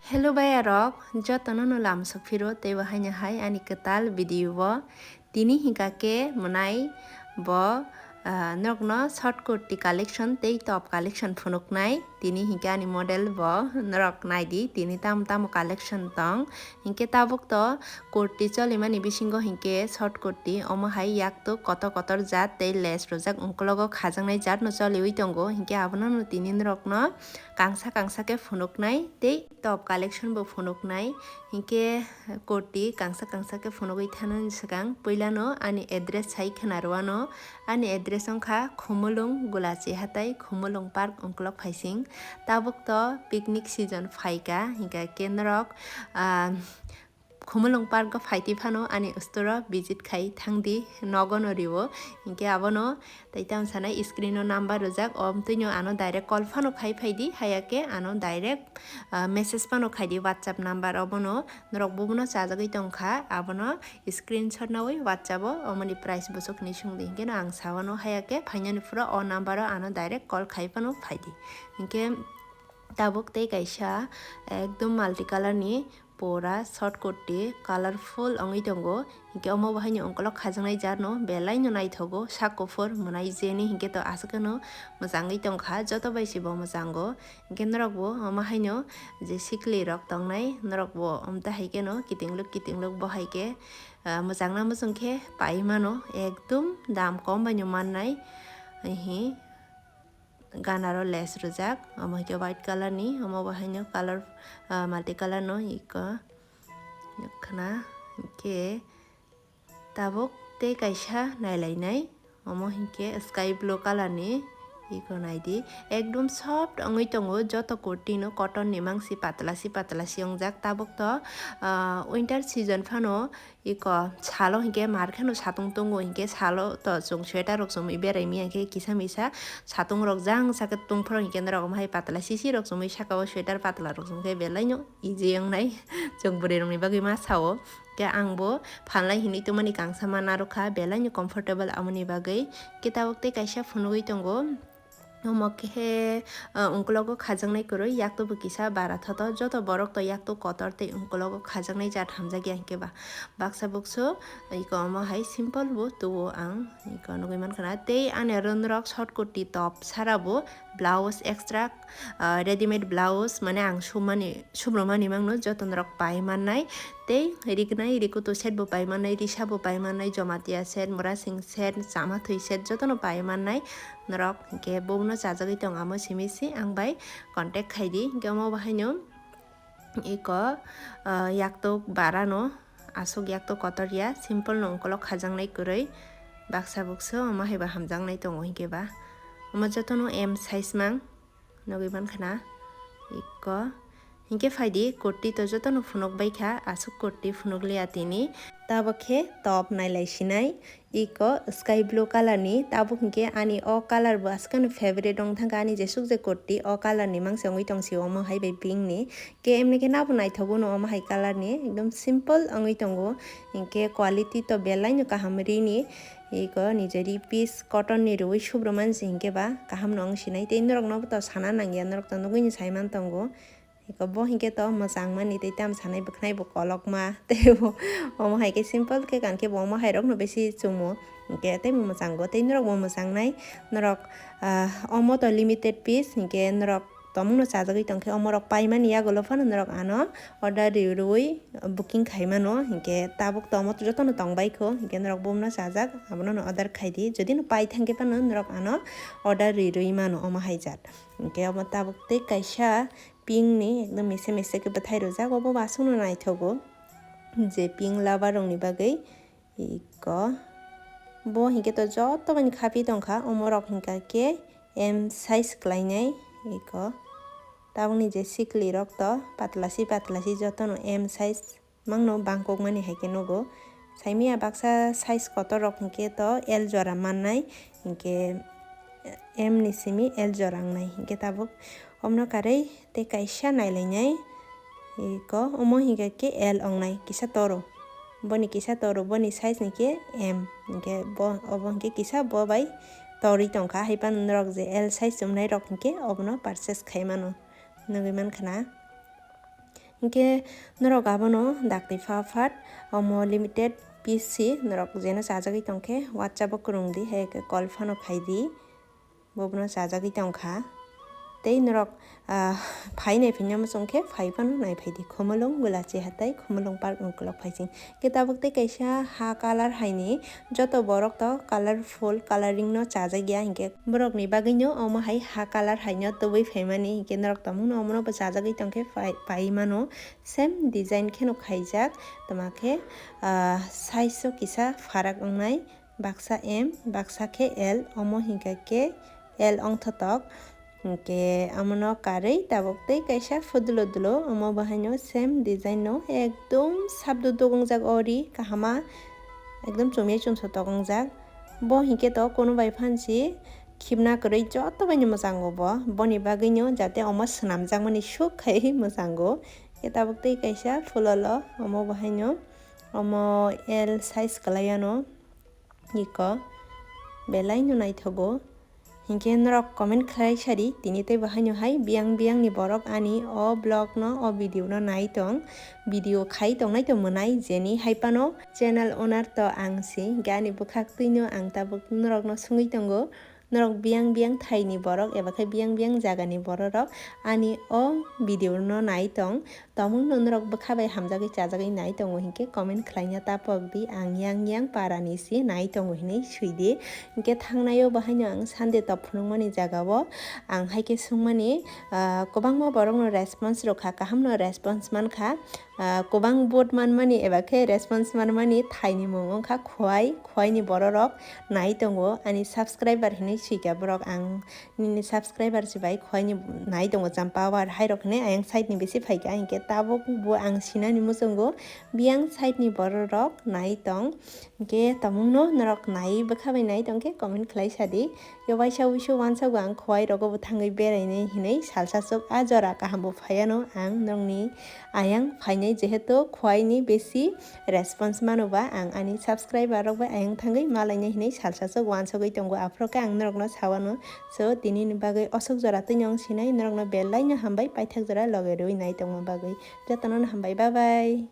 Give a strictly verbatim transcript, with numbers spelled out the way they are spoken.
Hello bayarok, jotono no lamsok phiro teibo haino hai ani kwtal video o. Tini hinkha khe mwnai bo, ah, norokno short kurti collection tei top collection phunuknai. Tini hinkhe ani model bo norok naidi, tini tamo tamo collection tong. Hinkhe tabuk to kurti cholimani bisingo hinkhe short kurti, omo hai yaktuk kotor kotor jat tei lace rwjak, ungkologo khajaknai jat no choliwi tongo. Hinkhe abono no tini norokno kangsa kangsa khe phunuknai tei top collection bo phunuknai. Hinkhe kurti kangsa kangsa khe phunugwi thanani swkang puilano ani address sai khna rwano. Ani address wngkha Khumulwng, Gulachi Hatai, Khumulwng Park, Ungkolok Phaising. Tabuk to picnic season phaikha, hinkha khe norok, ah, Khumulwng Park o phaitwi phano ani store o visit khai thangdi, nogo no rio. Hinkhe abono tei tamo sanai screen o number rwjak, o amtwino ano direct call phano khai phaidi, haya khe ano direct, ah, message phano khaidi WhatsApp number obono. Norok bubuno chajagwi tongkha, abono screenshot nawi WhatsApp o omoni price bwswk hinwi swngdi, hinkhe no ang sawano haya khe phainani phuru o number o ano direct call khai phano phaidi. Hinkhe tabuk tei kaisa ekdom multi color ni pura short kurti, colorful wngwi tongo. Hinkhe omo bo haino ungkolok khajaknai jat no belai no naithogo, sak kuphur mwnai jeni hinkhe to aswk no mwchangwi tongkha, joto bai se bo mwchango. Hinkhe norok bo omo haino je sikli rok tongnai, norok bo omta hai khe no kiting luk kiting luk bo hai khe, ah, mwchangna muchung khe pai mano, ekdom dam kom bai no mannai. Hihi. Ganaro lace rwjak, omo hai khe white color ni, omo bo haino color, ah, multi color no iko khna. Hinkhe tabuk tei kaisa nailainai, omo hinkhe sky blue color ni, iko naidi, ekdom soft wngwi tongo, joto kurti no cotton ni mangsi patla si patla si wngjak. Tabuk to, ah, winter season phano iko salo hinkhe mar kheno satung tongo, hinkhe salo to chwng sweater rok chumui berai manya khe kisa misa satung rok jang sakhe tungphuru hinkhe norok omo hai patla sisi rok chumui saka o sweater patla rok chumkhe belai no easy wngnai chwng bwrwi rokni bagwi ma sao. Khe ang bo phalnai hinwi tongmani kangsa ma narwkha, belai no comfortable amoni bagwi. Khe tabuk tei kaisa phunugwi tongo. Omo khe, ah, ungkologo khajaknai kwrwi, yakto bo kisa bara thoto, joto borok to yakto kotor tei ungkologo khajaknai jat hamjakya hinkhe ba. Baksa buksu iko omo hai simple bo tuo ang, iko nugwi mankha na. Tei ani aro norok short kurti top sara bo blouse extra, ah, readymade blouse mane ang sumani, sumrwmani mangno joto norok pai mannai. Tei rignai rikutu set bo pai mannai, risa bo pai mannai, jomatia set, murasing set, chama thwi set jotono pai mannai. Norok hinkhe bobono chajagwi tong amo simi se ang bai contact khaidi. Hinkhe omo bahaino iko, ah, yaktuk barano aswk yaktuk kotor ya, simple no ungkolok khajaknai kwrwi. Baksa buksu omo hai ba hamjaknai tongo hinkhe ba. Omo jotono M size mang. Nugwi mankha na iko. Hinkhe phaidi, kurti to jotono phunuk baikha, aswk kurti phunuk liya tini. Tabuk khe top nailai sinai. Iko sky blue color ni, tabuk hinkhe ani o color bo aswkano favorite wng thangkha, ani jesuk je kurti o color ni mangse wngwi tong si omo hai bai pink ni. Khe emni khe nabo naithok uno omo hai color ni, ekdom simple wngwi tongo. Hinkhe quality to belai no kaham ri ni. Iko nijori piece cotton ni rwi subro mansi hinkhe ba kaham no wng sinai. Tei norok no bo to sana nangya, norok to nugwi no sai man tongo. Iko bo hinkhe to mwchang mani tei tam sanai bwkhnai bo kolokma. Tei bo omo hai khe simple khe kan khe bo omo hai rok no besi chumo. Hinkhe tei bo mwchango tei norok bo mwchangnai. Norok, ah, omo to limited piece hinkhe norok tomungno chajagwi tongkhe omorok paimani yagulo phano norok ano order ri rwi booking khaimano, hinkhe tabuk tomo jotono tongbaikho, hinkhe norok bumno chajak abono no order khaidi, jodi no pai thangkhe phano norok ano order ri rwi mano omo hai jat. Hinkhe omo tabuk tei kaisa pink ni ekdom mese mese khe bwthai rwjak, obo bo aswkno naithogo je pink lover rokni bagwi. Iko bo hinkhe to joto bai khapi tongkha, omorok hinkha khe M size kwlainai. Iko tabukni je sikli rok to patla si patla si jotono M size mangno bangkok mani hai khe nugo. Saimaya baksa size kotor rok hinkhe to L jora mannai, hinkhe M ni simi L jora wngnai. Hinkhe tabuk omno karwi tei kaisa nailainai. Iko omo hinkhe khe L wngnai, kisa toro. Boni kisa toro, boni size ni khe M. Hinkhe bo, obo hinkhe kisa bo bai torwi tongkha. Haiphano norok je L size chumnai rok hinkhe obono purchase khai mano. Nugwi mankha na. Hinkhe norok abono dakti pha phat omo limited piece si norok jeno chajagwi tongkhe WhatsApp o kwrwng di, hai khe call phano khai di, bobono chajagwi tongkha. Tei norok, ah, phai nai phainya muchung khe phai phano nai phai di, Khumulwng Gulachi Hatai, Khumulwng Park Ukulok Phaising. Khe tabuk tei kaisa ha colour haini, joto borok to colourful colouring no chajak ya, hinkhe borok ni bagwi no omo hai ha colour hai no tubui phaimani, hinkhe norok tongmung no omo no bo chajagwi tongkhe pai, pai mano, same design kheno khaijak, toma khe, ah, size o kisa pharak wngnai, baksa M, baksa khe L, omo hinkha khe L ongthotok. Hinkhe amono karwi tabuk tei kaisa phudulo dulo, omo bahaino same design no ekdom sabdo dogongjak o ri kahama, ekdom chumya chumsotok wngjak. Bo hinkhe to kono bai phansi khibna kwrwi joto baino mwchango bo, boni bagwino jate omo swnamjakmani suk khai mwchango. Khe tabuk tei kaisa phulolo omo bahaino, omo L size kwlaiano. Iko belai no naithogo. Hinkhe norok comment khlai sadi, tini tei bahaino hai biyang biyang ni borok ani o vlog no, o video no nai tong, video khai tongnai to mwnai, jeni hai phano channel owner to ang si, hinkhe ani bwkhak twi no ang tabuk norok no swngwi tongo, norok biyang biyang thai ni borok eba khe biyang biyang jaga ni borok rok ani o video no nai tong. Tongmung no norok bwkha bai hamjagwi chajagwi nai tongo hinkhe comment khlaina ta pok di, ang yang yang para ni se nai tongo hinwi swi di. Hinkhe thangnai o bahaino ang Sunday tok phunukmani jaga o ang hai khe swngmani, ah, kwbangma borok no response rwkha, kaham no response mankha, ah, kwbang vote manmani eba khe response manmani thai ni mung wngkha Khwai, Khwai ni borok rok nai tongo ani subscriber hinwi swikha borok ang. Nini subscriber se bai Khwai ni nai tongo Champawar, hai rok hinwi ayang side ni bisi phaikha, hinkhe tabuk bo ang sinani muchungo biyang side ni borok rok nai tong. Hinkhe tongmung no norok nai bwkha bai nai tongkhe comment khlai sadi. Yo waisa wuisu wansago ang Khwai rogo bo thangwi berainai hinwi salsa chuk a jora kaham bo phaiano ang nongni ayang phainai, jehetu Khwai ni bisi response mano ba ang ani subscriber rok bai ayang thangwi malainai hinwi salsa chuk wansugwi tongo, aphuru khe ang norok no sawano. So, tini ni bagwi osok jora twi no wng sinai, norok no belai no hambai paithak jora loge rwi nai tongma bagwi. Jotono no hambai, bye bye.